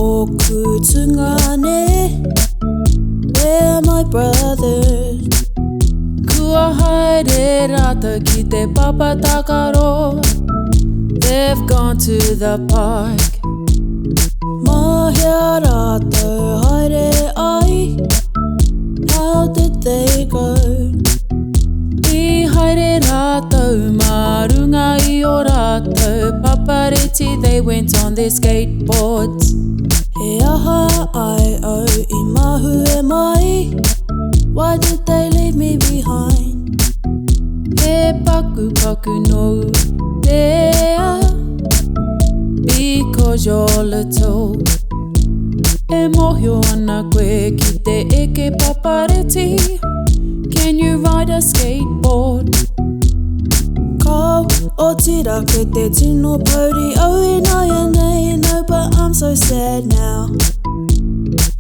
ōku tungāne? Where are my brothers? Kua haere rātou ki te papa tākaro. They've gone to the park. Mā hea rātou haere ai? How did they go? I haere rātou mā runga i ō rātou papareti They went on their skateboards. He aha ai au i mahue mai? Why did they leave me behind? He pakupaku nōu pea Because you're little E mōhio ana koe ki te eke papareti Can you ride a skateboard? Kao, otirā kei te tino pouri au ināianei No but I'm so sad now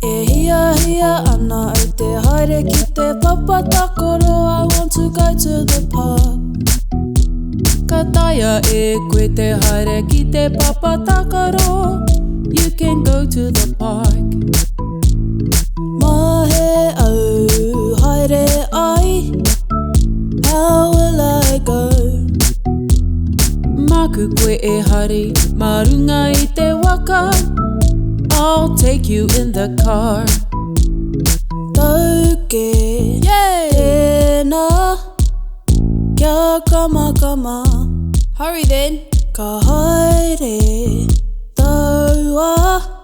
E hiahia ana au te haere ki te papa tākaro I want to go to the park. Ka taea e koe te haere ki te papa tākaro You can go to the park. Mā hea au haere ai? How will I go? Māku koe e hari mā runga i te waka I'll take you in the car. Tauke, tēnā, kia kamakama. Hurry then. Ka haere taua.